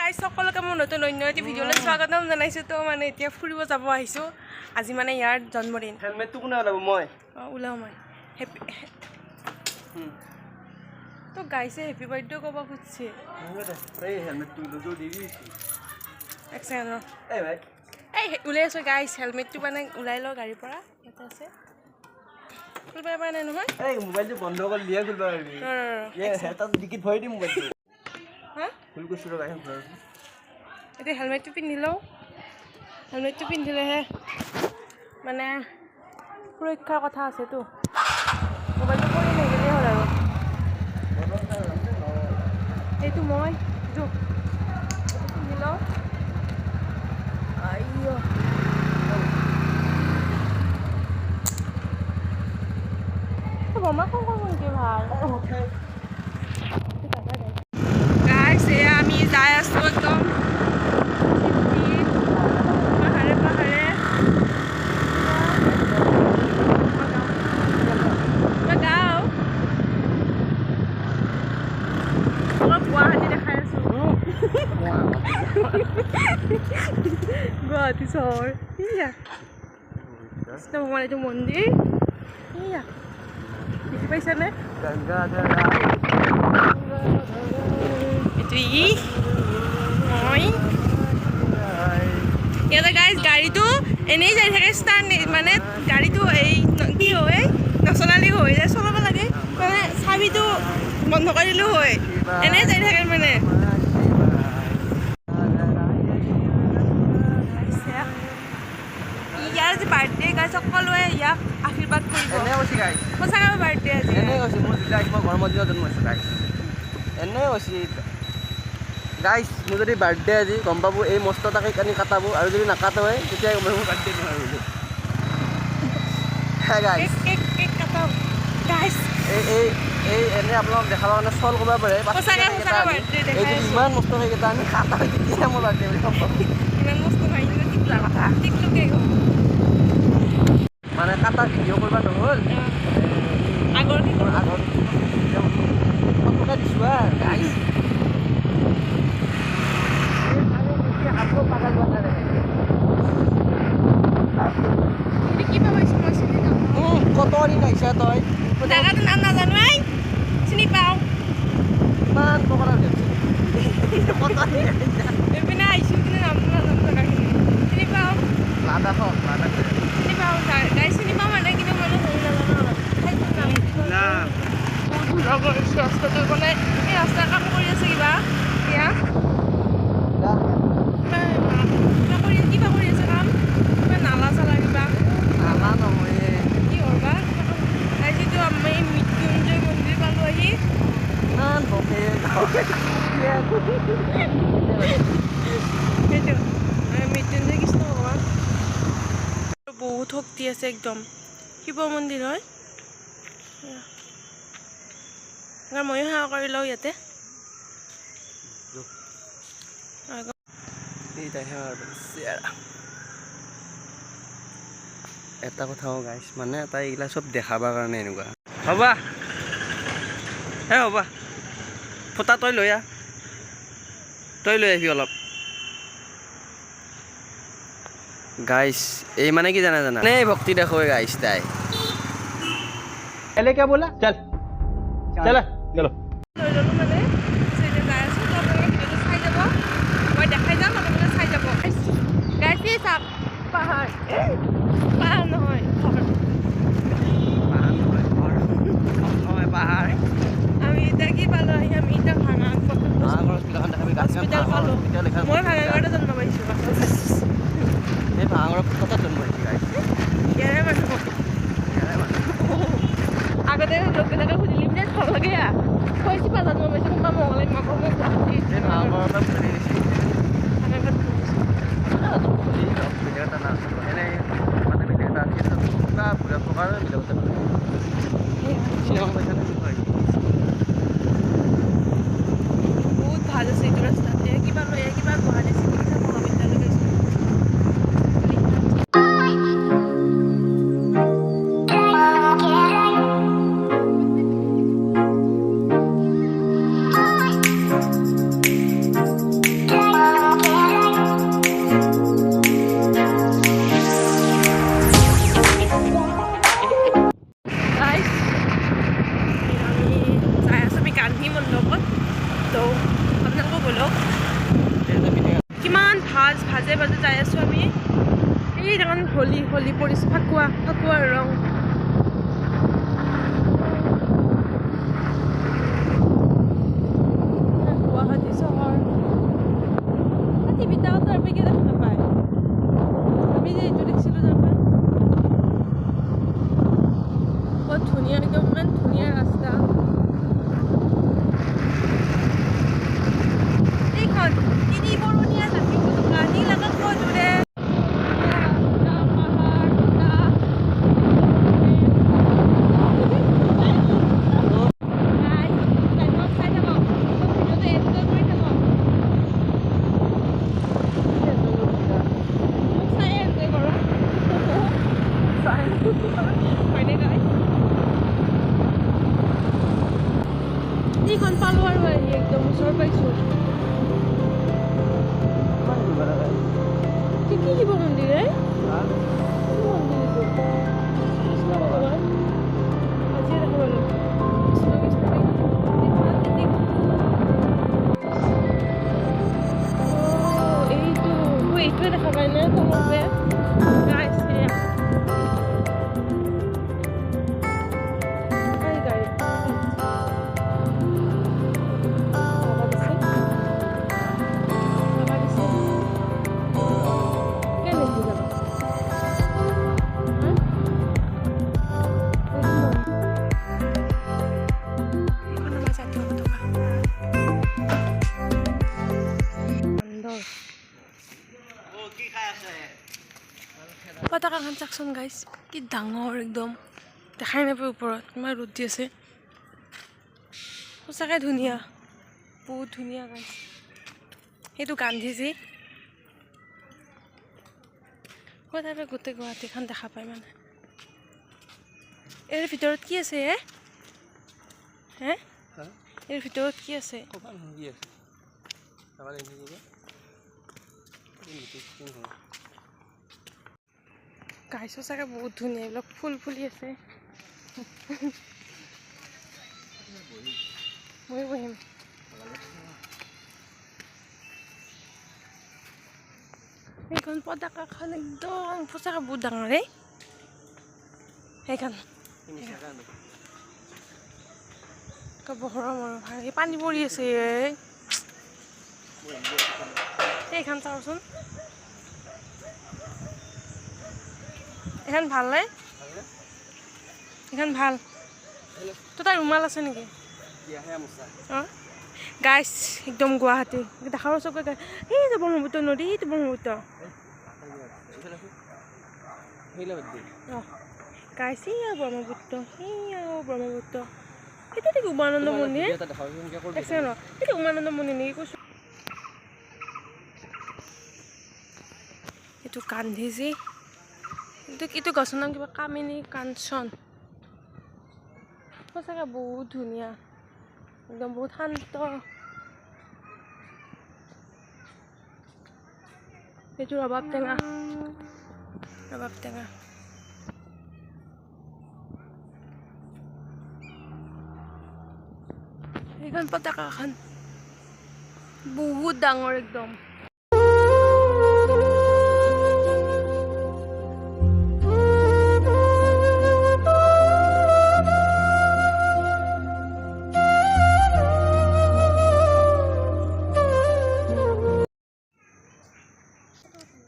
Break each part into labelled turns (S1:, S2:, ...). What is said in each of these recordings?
S1: Guys, সকলোকে মোৰ নতুন অন্য এটি ভিডিঅ'লৈ স্বাগতম জনাইছোঁ। তো মানে এতিয়া ফুৰিব যাব আহিছোঁ। আজি মানে ইয়াৰ জন্মদিন।
S2: হেলমেটটো কোনে ওলাব? মই।
S1: অঁ, ওলাওঁ মই। হেপী তো গাইছে, হেপী বাৰ্থডে ক'ব খুজিছে।
S2: এই হেলমেটটো লৈ দেৰি হৈছে।
S1: এক ছেকেণ্ড ৰ।
S2: এই ভাই।
S1: এই ওলাই আছোঁ গাইজ। হেলমেটটো মানে ওলাই লওঁ গাড়ীৰ পৰা। ইয়াতে আছে, খুলিব পৰা নাই নহয়।
S2: এই মোবাইলটো বন্ধ কৰি দিয়ে খুলিব পাৰিবি।
S1: ৰ ৰ ৰ।
S2: এই তাত ডিকিত ভৰাই দিম মোবাইলটো।
S1: হা।
S2: ভুল কৈছোঁ ৰ গাড়ী।
S1: এতিয়া হেলমেটটো পিন্ধি লওঁ। হেলমেটটো পিন্ধিলেহে মানে সুৰক্ষাৰ কথা আছেতো। মোবাইলটো পৰি নাহিলেই হ'ল আৰু। এইটো মই এইটো এইটো পিন্ধি লওঁ। আইঅ, বৰ্মা ফোন কৰিব নেকি? ভাল গাইছ, এয়া আমি যাই আছোঁ একদম পাহাৰে পাহাৰে। গাঁও অলপ গুৱাহাটী দেখাই আছোঁ, গুৱাহাটী চহৰ। ইয়া কৃষ্ণ ভগৱান, এইটো মন্দিৰ। ইয়া দেখি পাইছানে? এইটো ই মই ইয়াতে গাইজ, গাড়ীটো এনেই যাই থাকে। ষ্টাৰ্ট মানে গাড়ীটো এই কি হয়, নচলালি হৈ যায়। চলাব লাগে মানে চাবিটো বন্ধ কৰি দিলেও হয়, এনেই যাই থাকে মানে। ইয়াৰ আজি বাৰ্থডে গাইজ, সকলোৱে ইয়াক আশীৰ্বাদ কৰিব।
S2: এনে কৈছে গাইছ।
S1: সঁচাকৈ বাৰ্থডে আজি।
S2: এনে কৈছে। মোৰ জুলাই, মই গৰমৰ দিনত জন্ম হৈছোঁ গাইছ। এনে কৈছে গাইছ। মোৰ যদি বাৰ্থডে আজি গম পাব, এই মস্ত এটা কেক আনি কাটাব। আৰু যদি নাকাটোৱে, তেতিয়া গম পাব মোৰ বাৰ্থডে নহয় বুলি। গাইছ।
S1: কেক কেক কেক কাটাও গাইজ।
S2: এই এই এই এনে আপোনালোক দেখাবৰ কাৰণে চল কৰিব পাৰে।
S1: সঁচাকে সঁচাকে birthday দেখাই
S2: এই যদি
S1: আছোঁ।
S2: ইমান মস্ত কেক এটা আনি কাটা হয়, তেতিয়া মোৰ বাৰ্থডে বুলি গম পাব।
S1: ইমান মস্ত নাই, ইমান টিকলা কথা, টিকলু কেক হ'ব।
S2: মানে কাটা ভিডিঅ' কৰিব নহ'ল।
S1: আগৰ কি?
S2: মোৰ আগৰ ফটোকে দিছোঁ আৰু গাইছ।
S1: এইটো কিবা পাইছোঁ, মই চিনি নাপাওঁ।
S2: কত দিন আহিছা তই?
S1: জাগাটোৰ নাম নাজানো। এই চিনি পাওঁ।
S2: ইমান পকৰা কত দিন আহিছা?
S1: এইপিনে আহিছোঁ, কিন্তু নামটো নাজানো। জেগাখিনি চিনি পাওঁ।
S2: লাডাখ, লাডাখ।
S1: চিনি পাওঁ গাই, চিনি পাওঁ মানে, কিন্তু মানে হেৰি নাজানো আৰু ঠাইটোৰ নাম। বহুত ধূলা কৰিছে ৰাস্তাটো। মানে এই ৰাস্তাৰ কাম কৰি আছে কিবা। এতিয়া কিবা কিবা কৰি কিবা কৰি আছে কাম, কিবা নালা চালা কিবা।
S2: নালা নহয়।
S1: কি কৰবা আজিতো। আমি মৃত্যুঞ্জয় মন্দিৰ পালোঁ আহি।
S2: ইমান বকে।
S1: সেইটো মৃত্যুঞ্জয় কৃষ্ণ ভগৱান, বহুত শক্তি আছে একদম। শিৱ মন্দিৰ হয়। এবাৰ ময়ো সেৱা কৰি লওঁ ইয়াতে।
S2: এই তাই সেৱা কৰিছে। এটা কথা কওঁ গাইছ, মানে তাই এইগিলা চব দেখাবৰ কাৰণে এনেকুৱা হ'বা। হে হ'বা, ফটা তই লৈ আহ, তই লৈ আহিবি অলপ। গাইছ, এই মানে কি জানা জানা এই ভক্তি দেখুৱাই গাইছ তাই।
S3: पहले क्या बोला? चल चल चलो।
S1: লৈ ল'লোঁ মানে, তাৰপিছত এতিয়া যাই আছোঁ। তো আপোনালোকে ভিডিঅ'টো চাই যাব, মই দেখাই যাম, আপোনালোকে চাই যাব। গাইছ, এই চাওক, পাহাৰ, পাহাৰ নহয়, ঘৰ।
S2: পাহাৰ নহয়, ঘৰ নহয়, পাহাৰ।
S1: আমি এতিয়া কি পালোঁ আহি? আমি এতিয়া ভাঙা
S2: ভাঙাগড় হস্পিটেলখন দেখাবি।
S1: হস্পিটেল পালোঁ।
S2: হস্পিটেল দেখা।
S1: মই ভাঙাগড়তে জন্ম পাইছোঁ।
S2: এই ভাঙাগড়ৰ তাতে জন্ম হৈছে গাইছ।
S1: ইয়াৰে মানুহ।
S2: ইয়াৰে মানুহ।
S1: আগতে লোকবিলাকে সুধিলি বিৰাট ভাল লাগে। কৈছি পা জন্ম পাইছোঁ, কোনোবা মঙলাই মই কওঁ মই গুৱাহাটী।
S2: এই ভাঙাগড়ৰ পৰা ঘূৰি দিছে।
S1: ভাঙাগড়ত জন্ম পাইছোঁ।
S2: বেলেগ এটা নাম এনে মানে বেলেগ এটা আছিল, কিবা ঘূৰা প্ৰকাৰ বেলেগ এটা শ্বিলং পাইছানে?
S1: বহুত ভাল আছে এইটো ৰাস্তাত। এয়া কিবা লৈ কিবা গুৱাহাটী চিকিৎসা মহাবিদ্যালয় পাইছোঁ। মাজে মাজে যাই আছোঁ আমি। এই দেখোন হোলী হোলী পৰিছে, ফাকুৱা ফাকুৱাৰ ৰং। গুৱাহাটী চহৰ টিভিত তাৰ পৰা দেখা নাপায়, আমি যে এইটো দেখিছিলোঁ তাৰ পৰা। বহুত ধুনীয়া, একদম ইমান ধুনীয়া ৰাস্তা এইখন। তিনিবৰণীয়া জাতীয় পতাকা, নীল আকাশ জুৰে। এইখন পালো আৰু আহি একদম ওচৰ পাইছো। কি কি শিৱ মন্দিৰ হে? কি মন্দিৰ এইটো? কৃষ্ণ ভগৱান, আজিয়ে দেখা পালো। কৃষ্ণ কৃষ্ণ। এইটো এইটোৱে দেখা পাই নে তলৰ পৰা? গাইছ, এয়া এই গাড়ী বাবা দিছে, বাবা দিছে। কেনেকৈ যাবা হা? এইখন আমাৰ জাতীয় পতাকা। সুন্দৰ পতাকাখন চাওকচোন গাইছ, কি ডাঙৰ একদম, দেখাই নাপায় ওপৰত ইমান ৰ'দ দি আছে। সঁচাকৈ ধুনীয়া, বহুত ধুনীয়া গাইছ। সেইটো গান্ধীজী সদায় গোটেই গুৱাহাটীখন দেখা পায় মানে। ইয়াৰ ভিতৰত কি আছে হে? হে, ইয়াৰ ভিতৰত কি আছে?
S2: কি আছে? চাব লাগিব নেকি?
S1: গাইছ, সঁচাকৈ বহুত ধুনীয়া, এইবিলাক ফুল ফুলি আছে। ময়ো বহিম। সেইখন পতাকাখন একদম সঁচাকৈ বহুত ডাঙৰ এই সেইখন। বহৰম আৰু ভাল। এই পানী পৰি আছে এই। সেইখন চাওচোন, এইখন ভাল নে? এইখন ভাল। তোৰ তাৰ ৰুমাল আছে নেকি? অঁ গাইছ, একদম গুৱাহাটী দেখাব চবে। সেই যে ব্ৰহ্মপুত্ৰ নদী, সেইটো ব্ৰহ্মপুত্ৰ। অঁ গাইছ, সেয়া ব্ৰহ্মপুত্ৰ, সেয়া ব্ৰহ্মপুত্ৰ। সেইটো নেকি উমানন্দ মন্দিৰ? এক ছেকেণ্ড ৰ, সেইটো উমানন্দ মন্দিৰ নেকি কৈছোঁ। এইটো গান্ধীজী। এইটো গছৰ নাম কিবা কামিনী কাঞ্চন। সঁচাকৈ বহুত ধুনীয়া, একদম বহুত শান্ত। এইটো ৰবাব টেঙা, ৰবাব টেঙা। সেইখন পতাকাখন বহুত ডাঙৰ একদম।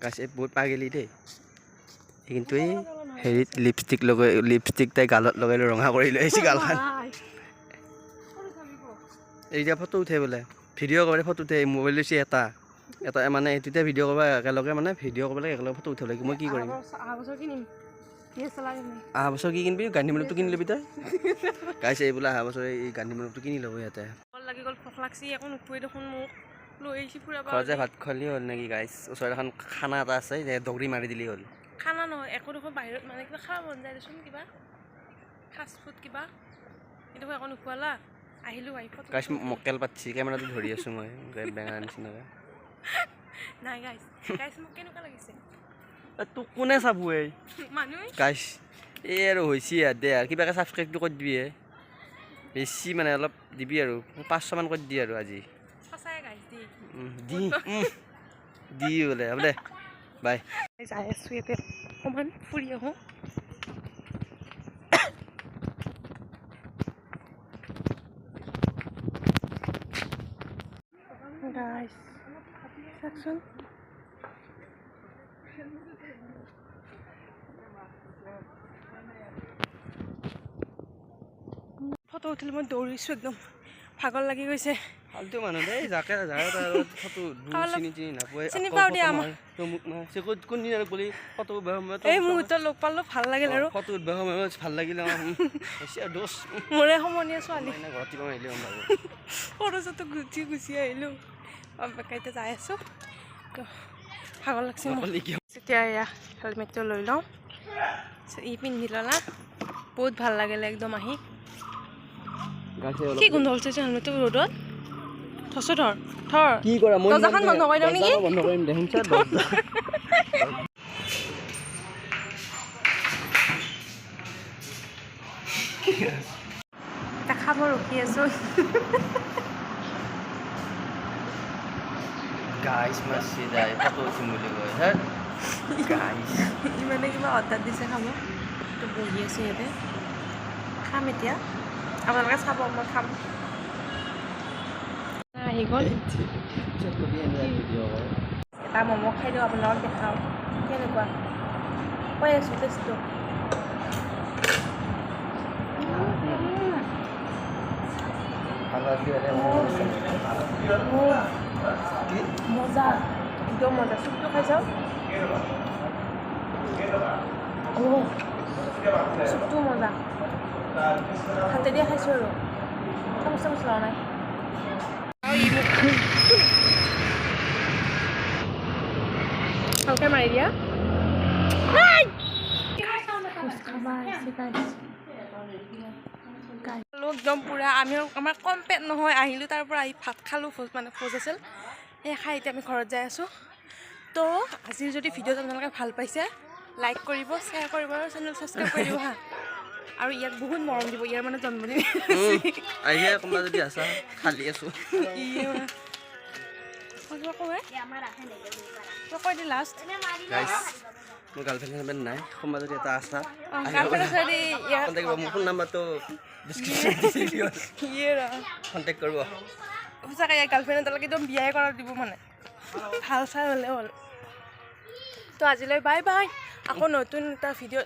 S2: গাইছ, এই বহুত পাগেলি দেই। এই কিন্তু এই হেৰিত লিপষ্টিক লগাই, লিপষ্টিক তাই গালত লগাই লৈ ৰঙা কৰি লৈ আহিছে গালখন। এতিয়া ফটো উঠে বোলে, ভিডিঅ' কৰে, ফটো উঠে। মোবাইল লৈছে এটা এটা, মানে তেতিয়া ভিডিঅ' কৰিব একেলগে, মানে ভিডিঅ' কৰিব লাগে, একেলগে ফটো উঠিব লাগে। মই কি কৰিম?
S1: অহা বছৰ কিনিম DSLR কিনিম।
S2: অহা বছৰ কি কিনিবি? গান্ধী মণ্ডপটো কিনি ল'বি তই। গাইছে, এই বোলে অহা বছৰ এই গান্ধী মণ্ডপটো কিনি ল'ব ইয়াতে।
S1: ভাল লাগি গ'ল, ভোক লাগছি, একো নোখোৱাই দেখোন মোক লৈ আহিছি ফুৰাব।
S2: ঘৰত যাই ভাত খোৱালি হ'ল নেকি গাইছ? ওচৰত এখন খানা এটা আছে যে, দৌৰি মাৰি দিলি হ'ল।
S1: খানা নহয় একো দেখোন, বাহিৰত মানে কিবা খাব মন যায় দেচোন, কিবা ফাষ্ট ফুড কিবা। এই দেখোন একো নোখোৱালা, আহিলোঁ আহি ফটো
S2: গাইছ, মক্কেল পাতছি, কেমেৰাটো ধৰি আছোঁ মই বেঙা নিচিনাকে।
S1: নাই গাইছ, গাইছ, মোক কেনেকুৱা লাগিছে?
S2: তোক কোনে চাব এই?
S1: মানুহ।
S2: গাইছ, এই আৰু হৈছে আৰু দে আৰু কিবাকে ছাবস্ক্ৰাইবটো কৰি দিবি হে। বেছি মানে অলপ দিবি আৰু 500মান কৰি দি আৰু আজি।
S1: সঁচাই গাইছ, দি।
S2: দি দি বোলে, হ'ব দে। বাই।
S1: যাই আছোঁ ইয়াতে, অকণমান ফুৰি আহোঁ। গাইছ, চাওকচোন। ফটো উঠিলোঁ মই, দৌৰিছোঁ, একদম ভাগৰ লাগি গৈছে।
S2: ফাল্টু মানুহ দেই, যাকে যাৰে তাৰ ফটো চিনি চিনি নাপায়।
S1: চিনি পাওঁ দিয়া আমাৰ।
S2: কোনদিনা গ'লি ফটো উঠবা সময়ত?
S1: এই মুহূৰ্তত লগ পালোঁ, ভাল লাগিল আৰু।
S2: ফটো উঠবা সময়ত ভাল লাগিল। দোষ।
S1: মোৰে সমনীয়া ছোৱালী।
S2: ঘৰত দিব আহিলে গম পাব।
S1: সৰু চটো গুচি গুচি আহিলোঁ, এতিয়া যাই আছোঁ। তো ভাগৰ লাগছে মোৰ।
S2: নকলি কিয়?
S1: এতিয়া এয়া হেলমেটটো লৈ লওঁ। ই পিন্ধি ল'লা, বহুত ভাল লাগিলে একদম আহি। কি গোন্ধ ওলছে হেলমেটটো ৰ'দত থছো, ধৰ ধৰ।
S2: কি কৰা মই?
S1: দৰ্জাখন বন্ধ কৰি দিওঁ নেকি?
S2: বন্ধ কৰিম দে, শুনছা?
S1: এটা খাব ৰখি আছোঁ।
S2: গাইছ, মাছি যায় ফটো উঠিম বুলি কয় হে গাইছ।
S1: ইমানে কিবা অৰ্ডাৰ দিছে খাব। তো বহি আছোঁ ইয়াতে, খাম এতিয়া। আপোনালোকে চাব, মই খাম। আহি গ'ল। এটা ম'ম' খাই দিওঁ, আপোনালোকক দেখাওঁ কেনেকুৱা। কৈ আছোঁ টেষ্টটো। মজা, একদম মজা। চুপটো খাই চাওঁ। অ', চুপটো মজা। হাতেদি খাইছোঁ আৰু চামুচ চামুচ লোৱা নাই। আৰু ই মোক ভালকৈ মাৰি দিয়া। খাবা আহিছে গাইছ। একদম পূৰা আমি আমাৰ কম পেট নহয়। আহিলোঁ, তাৰ পৰা আহি ভাত খালোঁ, ভোজ মানে ভোজ আছিল, সেই খাই এতিয়া আমি ঘৰত যাই আছোঁ। তো আজিৰ যদি ভিডিঅ'টো আপোনালোকে ভাল পাইছে, লাইক কৰিব, শ্বেয়াৰ কৰিব আৰু চেনেল ছাবস্ক্ৰাইব কৰি দিব। হা, আৰু ইয়াক বহুত মৰম দিব, ইয়াৰ মানে জন্মদিন।
S2: আহিয়ে কোনোবা যদি আছা, খালি আছো।
S1: কিবা কওঁ, কিবা কৈ দি লাষ্ট।
S2: গাইছ, মোৰ গাৰ্লফ্ৰেণ্ড চাৰ্লফ্ৰেণ্ড নাই। কোনোবা যদি এটা আছা,
S1: গাৰ্লফ্ৰেণ্ড আছে যদি ইয়াৰ
S2: কণ্টেক্ট কৰিব। মোৰ ফোন নাম্বাৰটো ডিছক্ৰিপশ্যন দি দিওঁ।
S1: ইয়ে।
S2: কণ্টেক্ট কৰিব।
S1: সঁচাকৈ ইয়াৰ গাৰ্লফ্ৰেণ্ড এটালৈকে একদম বিয়াই কৰাই দিব, মানে ভাল চাই হ'লে হ'ল। তো আজিলৈ বাই বাই, আকৌ নতুন এটা ভিডিঅ'।